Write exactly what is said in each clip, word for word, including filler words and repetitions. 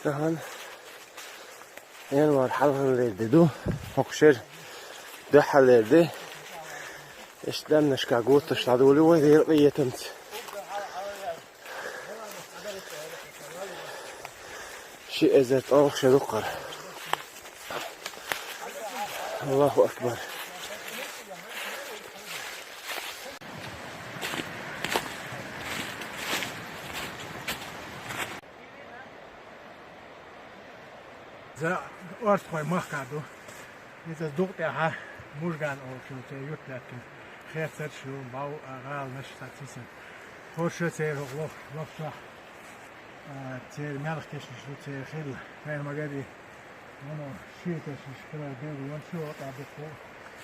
Тахан январь хьалхалера ди ду, хӀокху шеран дуьххьалера ди. Иштта даьмнашкахь гутташ дӀадолий вай Делан къинхетамца. Ши эзар ткъолгӀа шо ду-кх хӀара. Аллаху акбар. Иза орстхойн махкахь ду. Иза дукъ тӀехьа Мужган олучу церан юрт лаьттина. Херцарш ю, бӀов а, гӀаланаш а сацийсина. ХӀорш а церан хӀокху лох-, лохчохь, а, церан мелхкешнаш ду, церан хилла. Вайн ма-гарра, вуно шен кешнаш хилар билгало, шен вакъа дукха,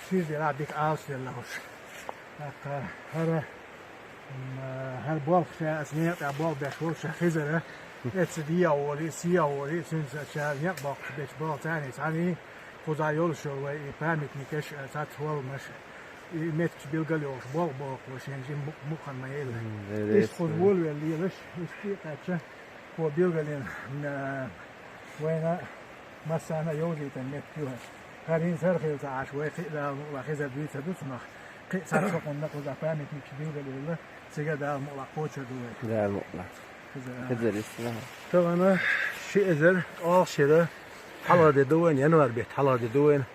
шен дела дика Ӏалашделла хӀорш. ТӀаккха хӀара М, хӀара болх ша аса некъа тӀехь болх беш волуш ша хезара, эцца дехьа волий, сехьа волий, цуьнца ша некъ боккхуш беш болу царний цхьаьний, кхузахь йолуш йолу вай и памятникаш, а, цхьацца хӀолламаш, и меттигаш билгал йолуш болх боху вай шен жима му-, мукхан ма елла. М, Иштта кхуза волавелла лелаш, иштта тӀе а кхаьчча, кхо билгалйина, м, а, вайна массарна а йовзийтина меттиг ю хӀара. ХӀара хӀинца хӀара хилла ца Ӏаш, вай кхин а Дала мукъалахь хезар дуьйцур ду цунах. Кхин а цхьацца хӀокхунна кхузахь памятникаш билгалъелла, цигара Дала мукъалахь кхочур ду вай. Дала мукъалахь. Хезар. Хезар иштта. Тахана ши эзар ткъолгӀа шера хьалха де ду вайна, январь беттан хьалха де ду вайна.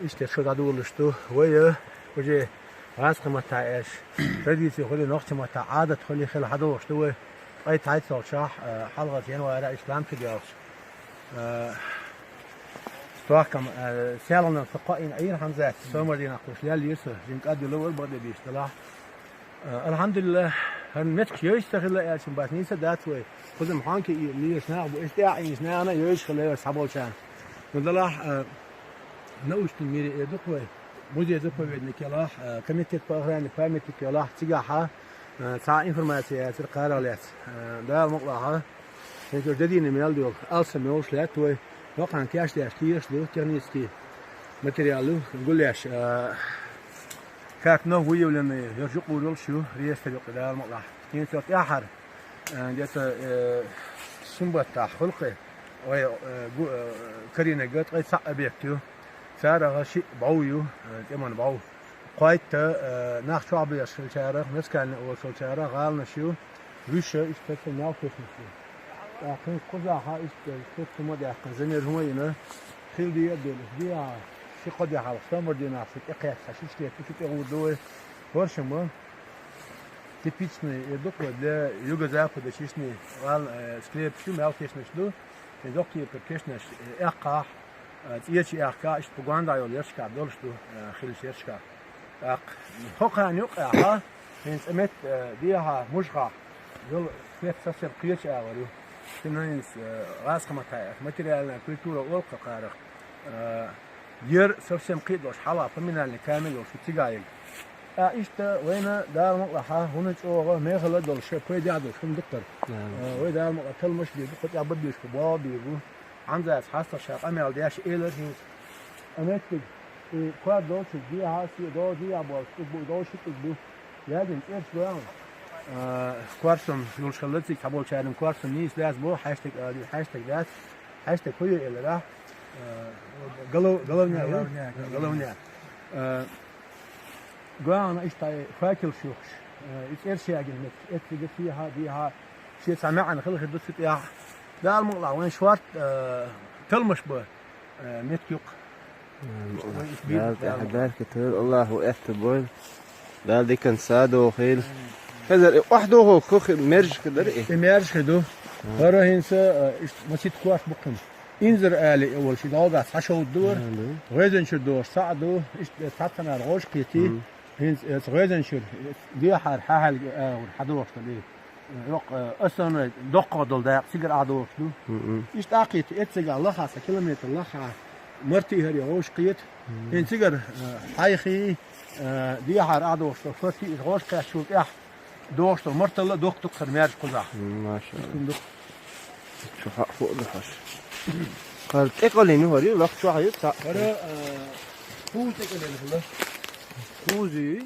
Иштта шо дӀадолуш ду. Вай, уже гӀазкхийн маттахь аьлча, традиция хуьлий нохчийн маттахь, Ӏадат хуьлий хилла хьадогӀуш ду вай. Ткъе цхьайтталгӀачохь, э, хьалхарчу января иштта лам чу доьлхуш. Э, стохкам, э, селхана ца кхоийна Ӏийра хьан зат, сомар дийнахь кхуш леллера со, жин кӀаддилла вара бакъдерг дийцича делахь. Э, алхьамдулиллахь, хӀара меттигаш йовза ца хилла аьлча, бац нийса дац вай. Кхуза-м хьанке и лелаш нах бу, эс тӀе а Ӏийначу нахана а йовзаш хилла вай цхьаболчарна. Ну, делахь, э, научный музей эр ду-кх вай, музей-заповедник елахь, э, комитет по охране памятник елахь, цигахьа, э, цхьа информация яцара кхарах лаьцна. Э, Дала мукъалахь, хӀинца уьш де дийна мел йолу, алсам йолуш лаьтта вай, баккхьан кеш деш тешаш ду, технический материал ю, гулъеш, э, как ново выявленные, йо жукъур йолуш ю, реестр юкъа Дала мукъалахь. ХӀинца тӀаьххьара, э, где-то, э, сумбаттахь хуьлу-кх, вай, э, гу-, э, карийнарг ткъе цхьаъ объект ю. Царах шиъ бӀов ю, э, тӀеман бӀов. Кхойтта, э, нах чохь бехаш хиллачарах, мескална олуш йолчарах гӀаланаш ю, вуьш а иштта совсем мел кхечанаш ю. ТӀаккха хӀинца кхузахьа иштта, иштта хӀума а даьккхина, замер хӀума а йина, хила деза а делла, дехьа, ши-кхо де хьалха, сомар дийнахь шу тӀекхетта, сан шишкет шу тӀегӀур ду вай. ХӀорш-м типичный, э, ду-кх вай для Юго-Запада Чечни, гӀала, э, склепаш ю, мел кхечанаш ду, и доккхий кхечанаш, э, эккхахь, э, цӀеча эккхахь, иштта пуганда йолу яршкахь долуш ду, э, хиллачу яршкахь. ТӀаккха хӀокхарна юкъахьа, хӀинца мет, э, дехьа мужахь йолу кхетта совсем кхечу агӀор ю. Шуна хӀинца, э, гӀазкхийн маттахь аьлча, материальная культура олу-кх кхарах, э, яра совсем кхин а долуш, хьалха поминальный камень йолуш ю цигахь ерг. Ткъа иштта вайна Дала мукъалахь, хӀуна чӀогӀа мехала а долуш, пайдехь а долуш хӀума ду-кх хӀара. Э, вай Дала мукъалахь талламаш а бийр бу, кху тӀехь бан бийр бу, боху бийр бу. Хьамзас хьастагӀа ша къамел деш элира хӀинца. Ткъа меттиг, и кор долчуьра дехьа а, се а долу дехьа болчу, цӀуг бу, долуш цӀуг бу. Яздина цӀераш ду аьлла. А, корсун йолуш хилла цига, цхьаболчарна корсун нийса дац боху, хьаьштаг а ду, хьаьштаг дац. Хьаьштаг хӀун ю элира? А, голов-, головня ю? Головня, головня. Головня. А, главное, иштта факел шухаш. А, и цӀераш ягийна меттиг. Эццига, сехьа, дехьа. Шен цхьа маьӀна хила хир ду цу тӀехь. Дала мукъалахь, вайн шорта, а, талламаш бан, а, меттиг ю-кх. Дала тӀехь баркат хуьлда, Аллахо аьтто бойла. Дала диканца садохийла. Хезар, и охьадохо хӀу хи-, мержа хи дара и? И мержа хи ду. ХӀара хӀинца, а, иштта масийтта корта бу-кх хӀума. Инзар али и волу ши долгахь цхьа шовда ду вара. ГӀоьзанчуьра дохуш цхьаъ ду, иштта цхьаццанара гӀовш кхетий. ХӀинца эца гӀоьзанчуьра, эца дехьара хьаьхьаьлга агӀор хьадохуш долу и. Йоккха, э, основной доккхагӀа долу дакъа цигара Ӏадохуш ду. Иштта Ӏакхетта, эццигахь лаха, сан километр лаха, Мартий хӀара гӀовш кхета. ХӀинца цигара, э, хьайхий, э, дехьара Ӏадохуш долу Мартий иза гӀовш кхаьччул тӀаьхьа дохуш долу марталла а доккха ду-кх хӀара маьрша кхузахь. Машалла. Иштта ду-кх. Чу хьаъ хӀуъа ду хьаша. ХӀара тӀекъалина ю хӀара, лакха чохь ю цхьаъ. ХӀара, э, кхуза тӀекъалина хилла. Кхузий?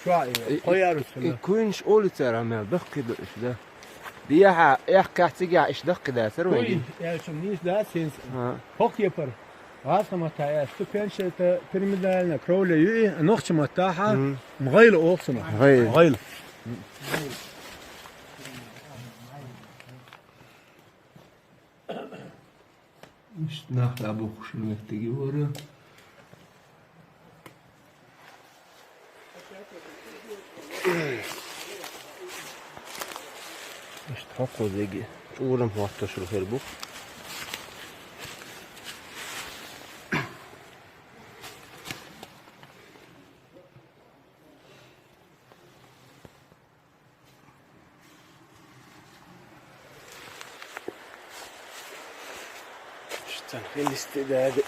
Чохь и, и, кхо ярус хилла. И куьйнаш олу цара мел баккхий ду иштта, да? Дехьа, эхкахь цигахь иштта даккхи дацара вайга? Ой, аьлча нийса дац хӀинца. ХӀокху кепара. ГӀазкхийн маттахь аьлча, цу пенсета пирамидальная кровля ю и, нохчийн маттахь гӀайла олу цунах. ГӀайла. ГӀайла. Иштта нах дӀабухкуш меттиг ю хӀара. Иштта хӀокхузиг чӀурам хӀоттош хир бу. Цхьана хилисте дада.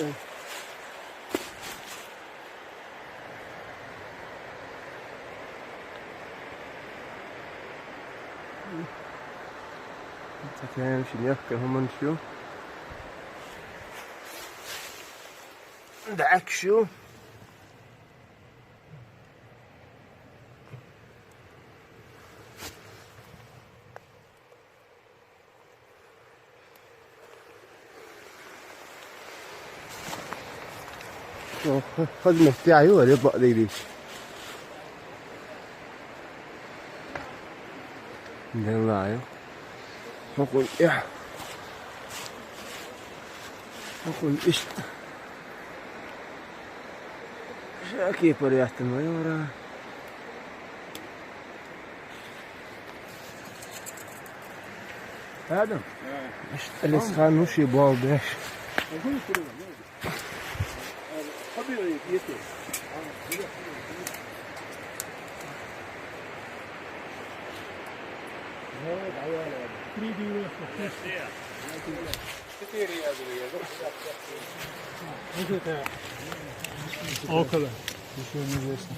Цхьана шин яккха хӀуманаш ю. ДӀаьхкаш ю. Хазмехь тӀехь ю, аре бакъдерг дийцича. Делла ю. ХӀокхул тӀехь. ХӀокхул иштта. Ша кепара яттина вай вара. Адам. Иштта Алисхан ву шен болх беш. Около. Ещё неизвестно.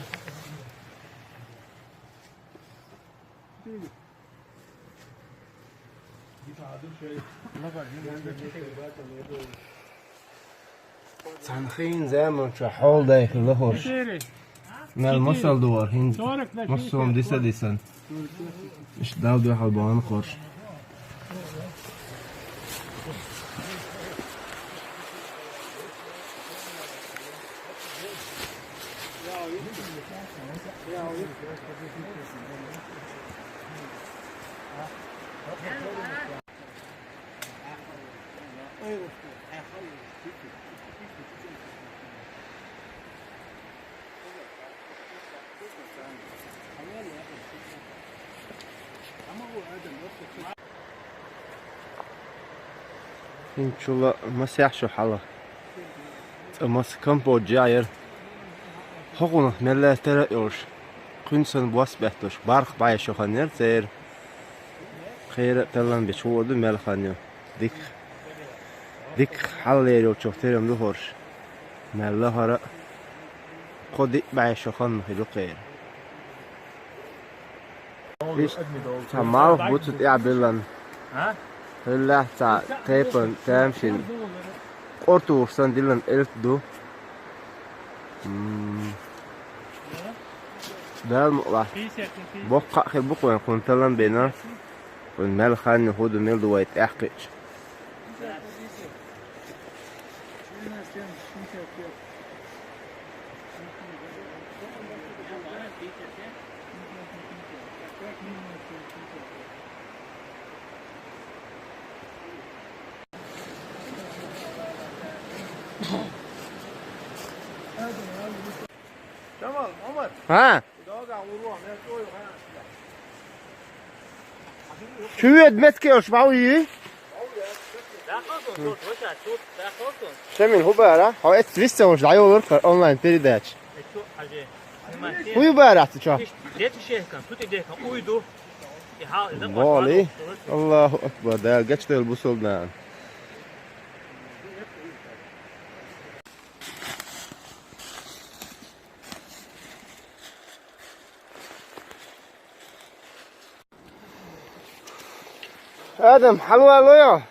Цхьана хин заманчохь хьолдай хилла хӀорш. Мел масал дора хӀинца. Массо а диса дисан. Иштта Далла дуьхьал бахана хӀорш. ХӀинца чула масех шо хьалха цкъа маса компот жа яра. ХӀокхунах мел лаьттара а йолуш, кхуьнан санна бос а бетталуш, барх бӀе шо хан яра церан. Кхера а таллам бечу хуур ду мел хан ю. Дика, дика хьалха лер йолчух терам ду хӀорш. Мел лахара а кхо-диъ бӀе шо хан хир ю кхера. Иштта цхьа малх бу цу тӀехь биллан. Хиллехь цхьа тайпана тамашийна къортуш санна диллан элт ду. М. Дала мукъалахь. Боккха а хир бу кхуьнан, кхунна таллам бина. Кхуьнан мел хан ю, хӀун ду, мила ду вай тӀаьхкхиъча. ХӀа? Чуьйда меца кхиош бӀов йий? Шамил, хӀун бара? Хьо эццахь вист ца волуш дӀайолура хӀара онлайн передача. ХӀун ю бара цу чохь? Боли. Аллаху акбар, Дала гечдойла бусалба нахана. Адам, хьалавалло йо?